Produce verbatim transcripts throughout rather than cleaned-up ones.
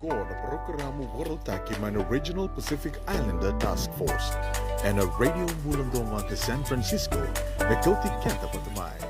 Oqo na parokaramu vakarautaki mai na Regional Pacific Islander Task Force ena Radio Bula Duavata San Francisco, me kauti keda vata mai.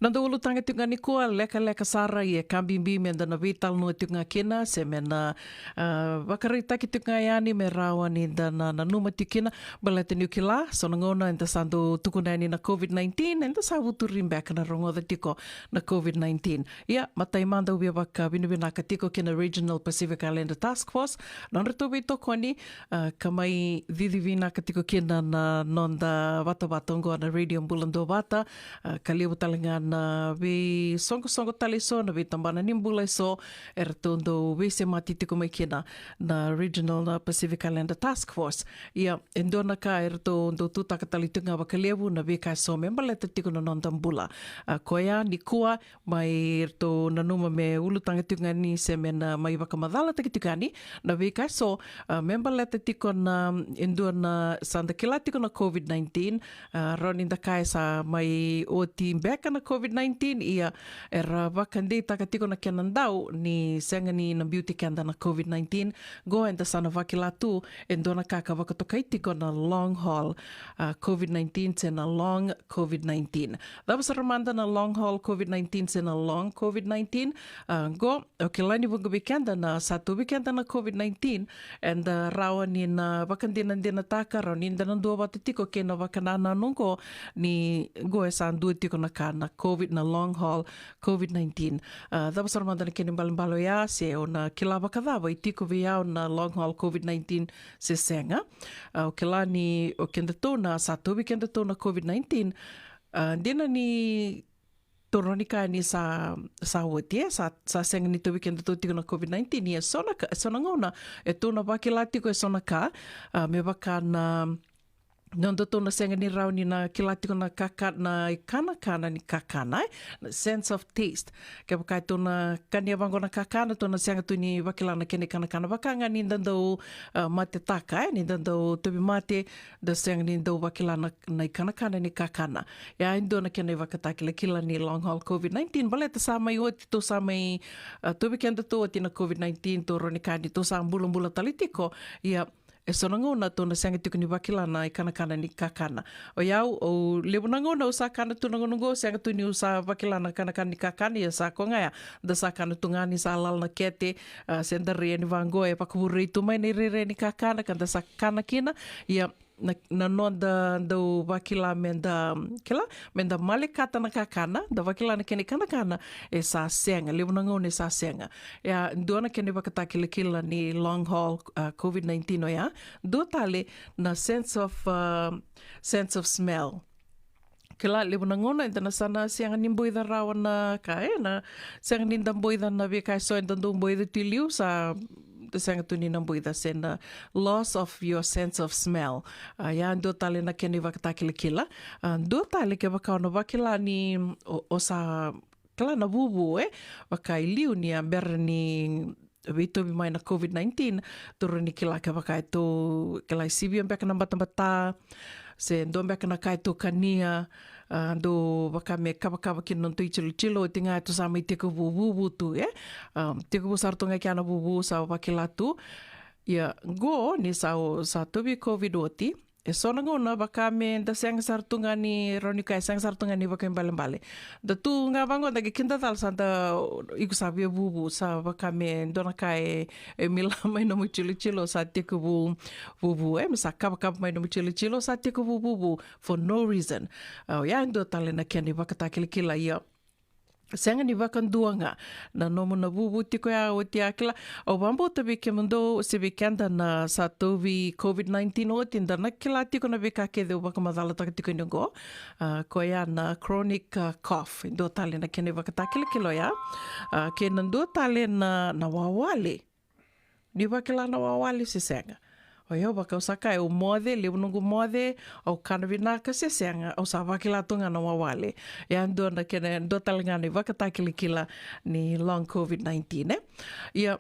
Na noda ulutaga tiko ga nikua, lekaleka sara, ia ka bibi meda na veitalanoa tiko ga kina, se me na, ah, vakaraitaki tiko ga yani me rawa nida na nanuma tiko kina, baleta niu kila so na gauna eda sa dau tukuna yani na COVID nineteen, eda sa vuturi beka na rogoca tiko na COVID nineteen. Ia, matai mada au via vakavinavinaka tiko kei na Regional Pacific Islander Task Force, na nodratou veitokoni, ah, ka mai cici vinaka tiko kina na noda vatavata oqo na Radio Bula Duavata, ah, ka levu tale ga na veisoqosoqo tale eso, na veitabana ni bula eso, eratou dau veisemati tiko mai kina na Regional, na Pacific Islander Task Force. Ia, e dua na ka eratou dau tutaka tale tiko ga vakalevu na veika eso me baleta tiko na noda bula. Ah, koya nikua, mai ratou nanuma me ulutaga tiko ga ni se me na mai vakamacalataki tiko yani na veika eso, ah, me baleta tiko na, e dua na, sa da kila tiko na COVID nineteen, ah, rawa nida kaya sa mai oti beka na COVID nineteen, ia era vakadeitaka tiko na kena dau ni sega ni na biuti keda na COVID nineteen. Qo eda sa na vakila tu e dua na ka ka vakatokai tiko na long haul, ah, COVID nineteen se na long COVID nineteen. Cava sara mada na long haul COVID nineteen se na long COVID nineteen? Ah, qo, au kila ni vuqa vei keda na sa tauvi keda na COVID nineteen, eda rawa ni na vakadinadinataka, rawa nida na duavata tiko kei na vakanananu qo, ni qo e sa dua tiko na ka na COVID, na long haul COVID nineteen. Ah, cava sara mada na kena ibalebale oya, se o na kila vakacava, e tiko vei au na long haul COVID nineteen se sega? Ah, au kila ni o kedatou na sa tauvi kedatou na COVID nineteen, ah, dina ni tou rawa ni kaya ni sa, sa oti, e, sa, sa sega ni tauvi kedatou tiko na COVID nineteen, ia so na ka, so na gauna e tou na vakila tiko e so na ka, ah, me vaka na nodatou na sega ni rawa ni na kila tiko na kaka, na ikanakana ni kakana, e, na sense of taste. Kevaka e tou na kania vaqo na kakana, tou na sega tu ni vakila na kena ikanakana, vaka ga nida dau, ah, matetaka, e, nida dau tauvi mate, da sega ni dau vakila na, na ikanakana ni kakana. Ia, e dua na kena ivakatakilakila ni long haul COVID nineteen, baleta sa mai oti, tou sa mai, ah, tauvi kedatou oti na COVID nineteen, tou rawa ni kaya ni tou sa bulabula tale tiko. Ia, e so na gauna tou na sega tiko ni vakila na ikanakana ni kakana. O yau, au levu na gauna au sa kana tu na gauna qo, sega tu niu sa vakila na ikanakana ni kakana, ia sa koya ga ya, da sa kana tu ga ni sa lala na kete, ah, se da rai yani vaqo, e vakavurei tu mai na irairai ni kakana ka da sa kana kina. Ia, na, na noda dau vakila meda, kila, meda malekata na kakana, da vakila na kena ikanakana, e sa sega, levu na gauna e sa sega. Ia, dua na kena ivakatakilakila ni long haul, ah, COVID nineteen oya. Dua tale na sense of, ah, sense of smell. Kila, levu na gauna eda na sa na sega ni boica rawa na ka, e, na sega ni da boica na veika eso eda dau boica tu i liu, sa da sega tu ni na boica, se na loss of your sense of smell. Ah, ia, dua tale na kena ivakatakilakila. Ah, dua tale kevaka o na vakila ni o, o sa kila na vuvu, e, vaka i liu ni a bera ni veitauvi mai na COVID nineteen, tou rawa ni kila kevaka e tou, kila, e sivia beka na batabata, se dua beka na ka e tou kania, ah, dau vaka me kavakava kina na nodatou itilotilo, oti ga e tou sa mai tekivu vuvu tu, e. Ah, tekivu sara tu ga kina na vuvu, sa vakila tu. Ia, qo ni sa, sa tauvi COVID oti, e so na gauna vaka meda sega sara tu ga ni, rawa ni kaya, sega sara tu ga ni vakaibalebale. Da tu ga vaqo, da qai kidacala sa da, iko sa via vuvu, sa vaka me dua na ka e, e mila mai nomu itilotilo, sa tekivu vuvu, e, me sa kavakava mai nomu itilotilo, sa tekivu vuvu for no reason. Ah, oya e dua tale na kena ivakatakilakila, ia sega ni vakadua ga na nomu na vuvu tiko ya oti, a kila. Au vakabauta vei kemudou se vei keda na sa tauvi COVID nineteen oti, da na kila tiko na veika kece au vakamacalataka tiko ni oqo. Ah, koya na chronic, ah, cough, e dua tale na kena ivakatakilakila oya. Ah, kei na dua tale na, na wawale. Ni vakila na wawale se sega? O yau, vaka au sa kaya, au moce, levu noqu moce, au kana vinaka se sega, au sa vakila tu ga na wawale. Ia, dua na kena, dua tale ga na ivakatakilakila ni long COVID nineteen, e? Ia,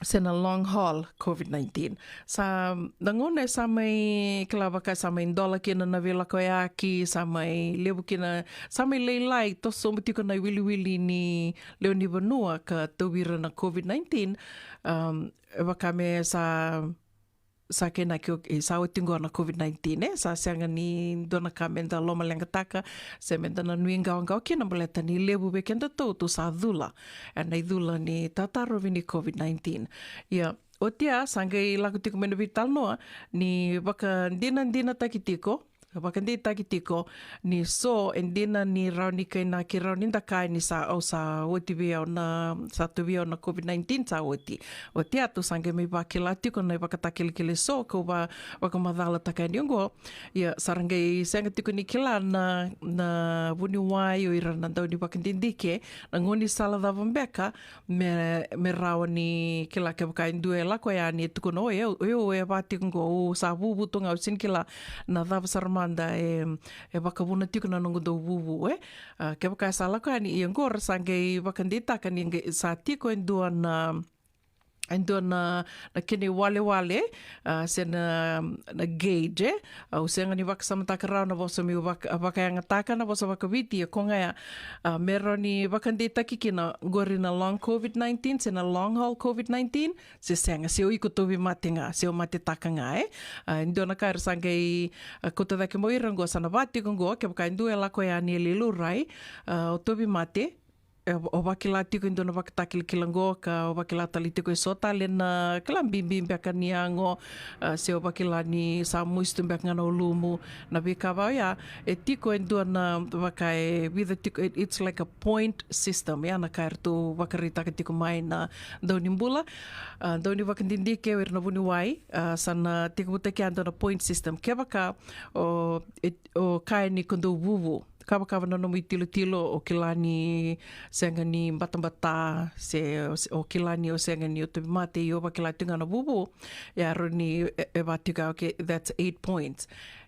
se na long haul COVID nineteen. Sa na gauna e sa mai kila vaka sa mai dola kina na veilakoyaki, sa mai levu kina, sa mai lailai toso sobu tiko na wiliwili ni lewe ni vanua ka tauvi ira na COVID nineteen. Um, e vaka me sa sa kena ki o- e sa oti qo na COVID nineteen, e sa sega ni dua na ka me da lomaleqataka se me da na nui qawaqawa kina baleta ni levu vei kedatou tou sa cula ena icula ni tatarovi ni COVID nineteen. Ia, oti a sa qai lako tiko mai na veitalanoa ni vakadinadinataki tiko, vakadeitaki tiko ni so e dina ni rawa ni kainaki, rawa ni dakai ni sa au sa oti vei au na, sa tauvi au na COVID nineteen sa oti. Oti a tou sa qai mai vakila tiko na ivakatakilakila e so kau va- vakamacalataka yani oqo. Ia sa ra qai sega tiko ni kila na, na vuniwai o ira na dau ni vakadidike na gaunisala cava beka me, me rawa ni kila kevaka e dua e lako yani e tukuna, o yau, o yau e va tiko qo, au sa vuvu tu ga, au sega ni kila na cava sara mada e, e vakavuna tiko na noqu dau vuvu, e. A, kevaka e sa lako yani, ia qo ra sa qai vakadeitaka ni qai sa tiko e dua na, e dua na, na kena iwalewale, a, se na, na gauge, e. Au sega ni vakasamataka rawa na vosa meu vaka- vakayagataka na vosa vakaviti, ia ko ga ya, a, me rawa ni vakadeitaki kina qori na long COVID nineteen se na long haul COVID nineteen, se sega, se o iko tauvimate ga, se o matetaka ga, e. A, e dua na ka era sa qai, a, kauta cake mai o ira qo, sa na va tiko qo, kevaka e dua e lako yani e lai laurai, a, o tauvimate, e, o vakila tiko e dua na vakatakilakila qo, ka o vakila tale tiko e so tale na kila bibi beka ni yago, a, se o vakila ni sa musu tu beka ga na ulumu, na veika va oya, e tiko e dua na vaka e vica tiko, it- it's like a point system, ya na ka eratou vakaraitaka tiko mai na dau ni bula, a, dau ni vakadidike o ira na vuniwai, a, sa na tekivutaki ya dua na point system. Kevaka o, e, o kaya ni ko dau vuvu, kavakava na nomu itilotilo, o kila ni sega ni batabata, se o, o kila ni o sega ni o tauvimate, ia o vakila tiko ga na vuvu, ya rawa ni e, e va tiko ga, okay, that's eight points.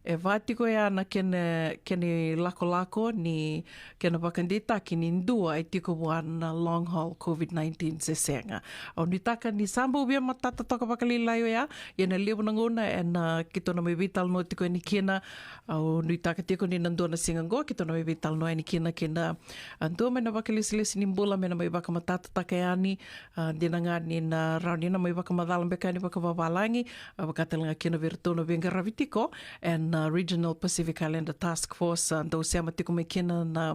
E va tiko ya na kena, kena ilakolako ni kena vakadeitaki ni dua e tiko vua na long haul COVID nineteen se sega. Au nuitaka ni sa bau via matata toka vakalailai oya, ia na levu na gauna ena keitou na mai veitalanoa tiko yani kina. Au nuitaka tiko ni na dua na siga qo keitou na mai veitalanoa yani kina kei na, a, dua mai na vakalesilesi ni bula me na mai vakamatatataka yani, a, dina ga ni na rawa ni na mai vakamacala beka yani vakavavalagi, a, vaka tale ga kina vei iratou na veiqaravi tiko ena, a, Regional Pacific Islander Task Force, a, dau sema tiko mai kina na,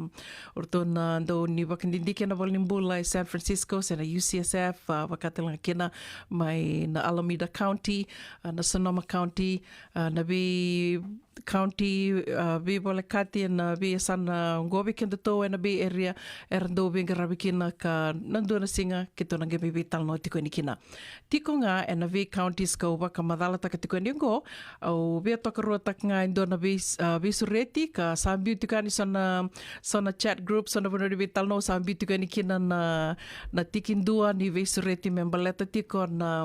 o ratou na dau ni vakadidike ena valenibula e San Francisco se na U C S F, a, vaka tale ga kina mai na Alameda County, a, na Sonoma County, a, na vei county, a, veivolekati ena veiyasana oqo vei kedatou ena Bay Area, era dau veiqaravi kina ka na dua na siga keitou na qai mai veitalanoa tiko yani kina. Tiko ga ena vei counties kau vakamacalataka tiko yani oqo, au via tokaruataka ga e dua na vei, a, veisureti ka sa biu tiko yani so na, so na chat group, so na vanua ni veitalanoa sa biu tiko yani kina na, na tikidua ni veisureti me baleta tiko na,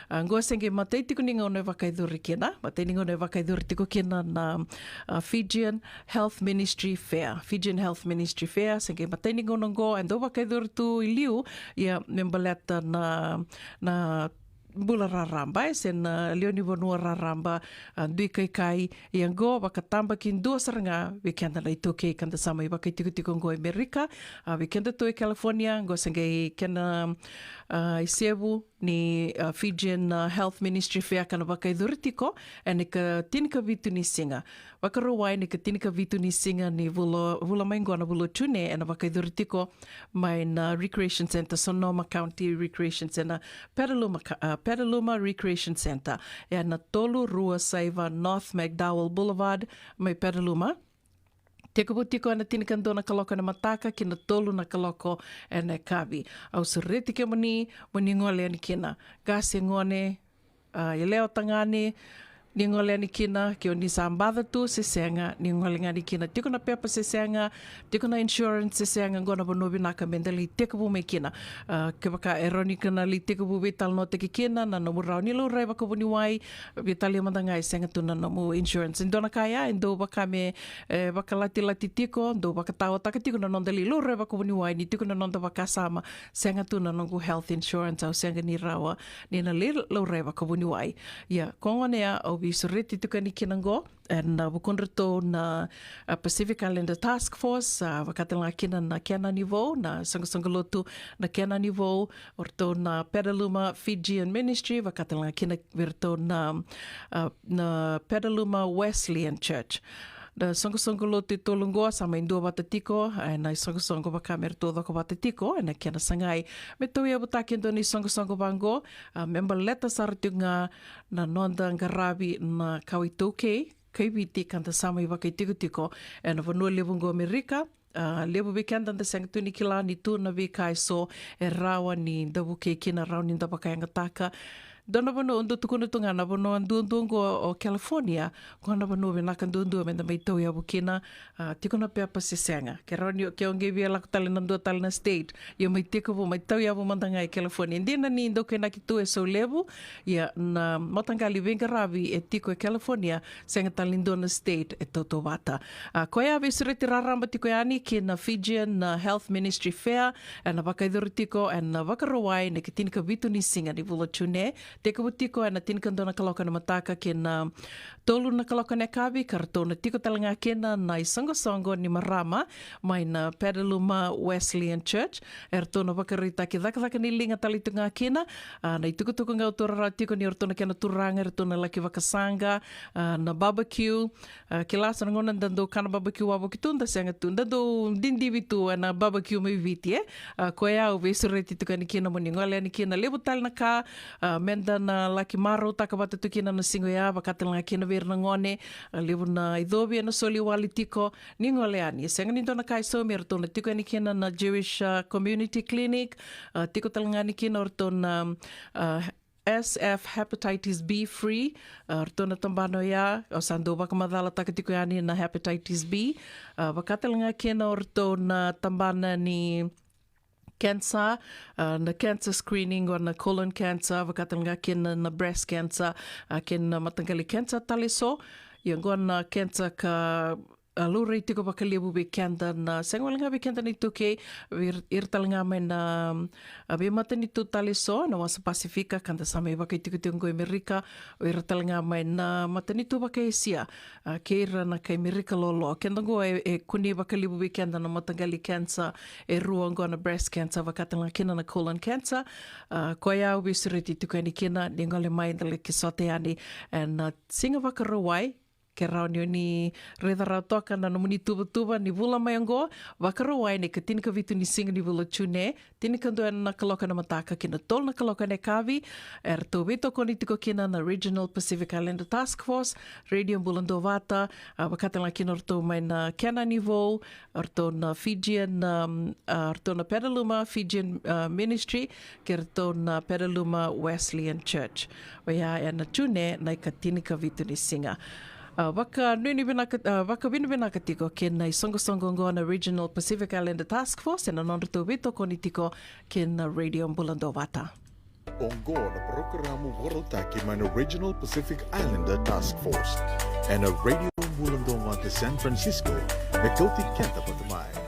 a, qo se qai matai tiko ni gauna e vakayacori kina, matai ni gauna e vakayacori tiko kina na, a, Fijian Health Ministry Fair. Fijian Health Ministry Fair, se qai matai ni gauna qo e dau vakayacori tu i liu, ia me baleta na, na bula raraba, e, se na lewe ni vanua raraba, a, dui kaikai, ia qo vakatabakidua sara ga vei keda na iTaukei ka da sa mai vakaitikotiko qo e Merika, a, vei kedatou e California, qo se qai kena, a, isevu ni, a, Fijian, a, Health Ministry Fair ka na vakayacori tiko ena ika tinikavitu ni siga. Vakarauwai na ika tinikavitu ni siga ni vula, vula mai qo na vula o June, ena vakayacori tiko mai na Recreation Center, Sonoma County Recreation Center, Petaluma, Ca- a, Petaluma Recreation Center, ena tolu rua saiva North McDowell Boulevard mai Petaluma. Tekivu tiko ena tinikadua na kaloko ena mataka ki na tolu na kaloko ena yakavi. Au sureti kemuni mo ni gole yani kina. Qase, gone, a, yalewa, tagane, Ni gole yani kina, ke o ni sa baca tu se sega, ni gole yani kina, tiko na pepa se sega, tiko na insurance se sega, qo na vanua vinaka me da lai tekivu mai kina. A, kevaka e rawa ni kena lai tekivu veitalanoataki kina na nomu rawa ni laurai vakavuniwai, veitalia mada ga e sega tu na nomu insurance. E dua na ka ya e dau vaka me, e, vakalatilati tiko, dau vakataotaka tiko na noda lai laurai vakavuniwai ni tiko na noda vakasama, sega tu na noqu health insurance, au sega ni rawa ni na lai laurai vakavuniwai. Ia, ko gona ya au veisureti tiko yani kina qo, ena vukudratou na, a, Pacific Islander Task Force, a, vakatalega kina na kena ni vou, na soqosoqo lotu na kena ni vou, o ratou na Petaluma Fijian Ministry, vakatalega kina vei ratou na, a, na Petaluma Wesleyan Church. Na soqosoqo lotu e tolu qo sa mai dua vata tiko, ena isoqosoqo vaka me ratou coka vata tiko, ena kena sagai me tauyavutaki e dua na isoqosoqo vaqo, a, me baleta sara tiko ga na noda qaravi na kawa iTaukei kei Viti ka da sa mai vakaitikotiko ena vanua levu qo Amerika. A, levu vei keda da sega tu ni kila ni tu na veika eso e rawa ni da vukei kina, rawa ni da vakayagataka. Dua na vanua au dau tukuna tu ga na vanua duadua qo o California, qo na vanua vinaka duadua me da mai tauyavu kina, a, tiko na pepa se sega. Ke rawa ni, ke o qai via lako tale na dua tale na state, ia mai tekivu, mai tauyavu mada ga e California. Dina ni dau kainaki tu e Saulevu, ia na mataqali veiqaravi e tiko e California, sega tale ni dua na state e tautauvata. A, koya veisureti raraba tiko yani ki na Fijian, a, Health Ministry Fair, ena vakayacori tiko ena Vakarauwai na ikatinikavitu ni siga ni vula o June, tekivu tiko ena tinikadua na kaloko ena mataka ki na tolu na kaloko ena yakavi, ka ratou na tiko talega kina na isoqosoqo ni marama mai na Petaluma Wesleyan Church. Eratou na vakaraitaki cakacaka ni liga tale tu ga kina, a, na itukutuku ga au taura rawa tiko ni o ratou na kena turaga, eratou na laki vakasaqa, a, na barbecue, a, kila sa na gauna da dau kana barbecue wavoki tu, da sega tu, da dau didivi tu ena barbecue mai Viti, e. A, koya au veisureti tiko yani kina mo ni gole yani kina, levu tale na ka, a, me da na laki marautaka vata tu kina na siga oya, vakatalega kina vei ira na gone, a, levu na icovi ena soli wale tiko, ni gole yani. E sega ni dua na ka e saumi, eratou na tiko yani kina na Jewish, a, Community Clinic, a, tiko talega yani kina o ratou na, a, S F hepatitis B free, a, ratou na tabana oya, au sa dau vakamacalataka tiko yani na hepatitis B, a, vakatalega kina o ratou na tabana ni cancer, a, na cancer screening, o na colon cancer, vakatalega kina na breast cancer, a, kei na mataqali cancer tale so. Ia qo na cancer ka, a, laurai tiko vakalevu vei keda na, sega wale ga vei keda na iTaukei, vei ira, ira talega mai na, a, veimatanitu tale so, na wasa Pasifika, ka da sa mai vakaitikotiko qo i Amerika, o ira talega mai na matanitu vakaEsia, a, kei ira na kai Amerika lolo. Keda qo e, e kune vakalevu vei keda na mataqali cancer e rua qo, na breast cancer, vakatalega kina na colon cancer. A, koya au veisureti tiko yani kina, ni gole mai da laki sota yani ena, a, siga Vakarauwai, ke rawa ni o ni raica rawa toka na nomuni tuvatuva ni vula mai oqo, Vakarauwai na ikatinikavitu ni siga ni vula o June, tinikadua na kaloko ena mataka ki na tolu na kaloko ena yakavi, eratou veitokoni tiko kina na Regional Pacific Islander Task Force, Radio Bula Duavata, a, vakatalega kina o ratou mai na kena ni vou, o ratou na Fijian, um, a, o ratou na Petaluma Fijian, a, Ministry, kei ratou na Petaluma Wesleyan Church. Oya ena June na ikatinika vitu ni siga. A, vakanuinui vinaka, a, vakavinavinaka tiko kei na isoqosoqo oqo na Regional Pacific Islander Task Force ena nodratou veitokoni tiko kei na Radio Bula Duavata. Oqo na parokaramu vakarautaki mai na Regional Pacific Islander Task Force ena Radio Bula Duavata San Francisco, me kauti keda vata mai.